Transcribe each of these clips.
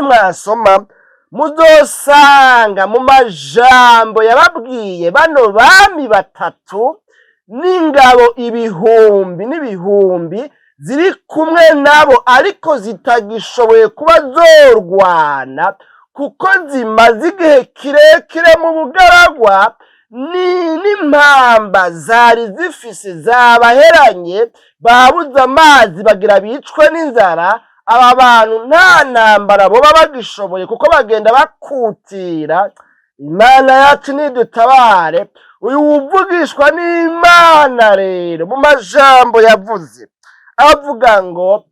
Nimwasoma muzosanga mu majambo yababwiye bano bami batatu n'ingabo ibihumbi n'ibihumbi ziri kumwe nabo, ariko zitagishoboye kuba zorwana kuko zimaze igihe kirekire mu bugaragwa, ni n'impamba zari zifise zabaheranye, babuze amazi, bagira bicwe n'inzara. Aba bantu nta ntambara boba bagishoboye kuko bagenda bakutira. Imana yacu nidutabare. Uyu wuvugishwa n'Imana rero, mu majambo yavuze avuga ngo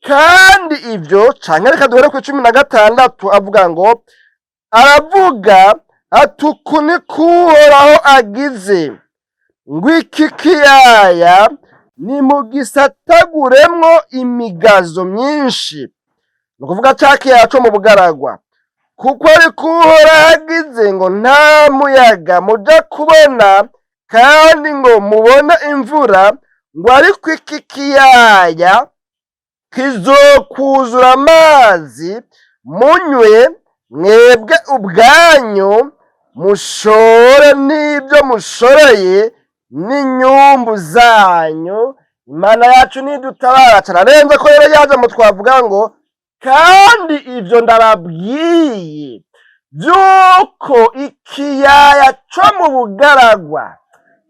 kandi ibyo, canke reka duhere ku 16, avuga ngo, aravuga ati: "Uku niko Uhoraho agize ngo iki kiyaya nimugisataguremwo imigazo myinshi", ni ukuvuga ca kiyaya co mu bugaragwa, "kuko ariko Uhoraho agize ngo nta muyaga muja kubona kandi ngo mubone imvura, ngo ariko iki kiyaya kizokuzura amazi, munywe mwebwe ubwanyu, mushore n'ibyo mushoreye n'inyumbu zanyu." Imana yacu nidutabara. Cararenze ko rero yaje mu twavuga ngo kandi ibyo ndababwiye by'uko ikiyaya co mu bugaragwa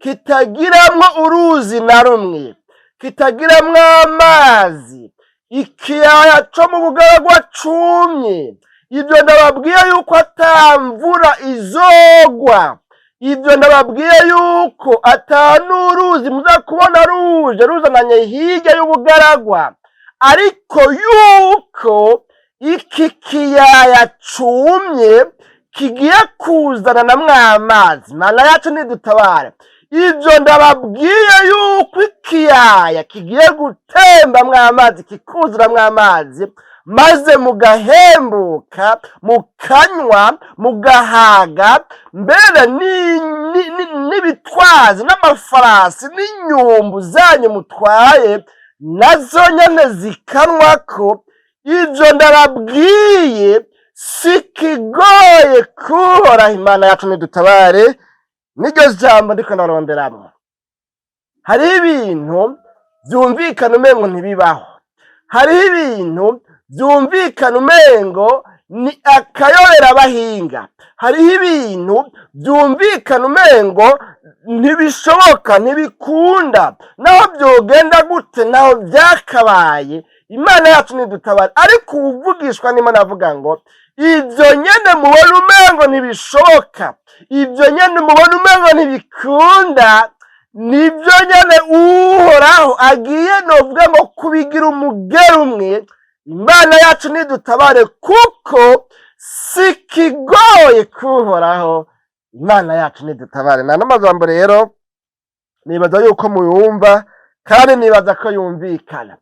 kitagiramwo uruzi na rumwe, kitagiramwo amazi, ikiyaya co mu bugaragwa cumye, ibyo ndababwiye yuko ata mvura izogwa, ibyo ndababwiye yuko ata n'uruzi muza kubona ruje ruzananye hirya y'ubugaragwa, ariko yuko iki kiyaya cumye kigiye kuzana namwe amazi. Mana yacu nidutabare. Ibyo ndababwiye yuko ikiyaya kigiye gutembamwo amazi, kikuzuramwo amazi, maze mugahembuka, mukanywa, mugahaga, mbere n'ibitwazi n'amafarasi n'inyumbu zanyu mutwaye nazo nyene zikanwako. Ibyo ndababwiye si kigoye kuhoraho. Imana yacu nidutabare. Niryo jambo ndiko ndaronderamwo. Hariho ibintu vyumvikana umengo ntibibaho, hariho ibintu vyumvikana umengo ni akayobera abahinga, hariho ibintu vyumvikana umengo ntibishoboka, ntibikunda, naho vyogenda gute, naho vyakabaye. Imana yacu nidutabare. Ariko uwuvugishwa n'Imana avuga ngo ivyo nyene mubona umengo ntibishoboka, ivyo nyene mubona umengo ntibikunda, nibyo nyene Uhoraho agiye, novuga ngo, kubigira umugera umwe. Imana yacu nidutabare, kuko si kigoye kuhoraho. Imana yacu nidutabare. Nta n'amajambo rero, nibaza yuko muyumva kandi nibaza ko yumvikana.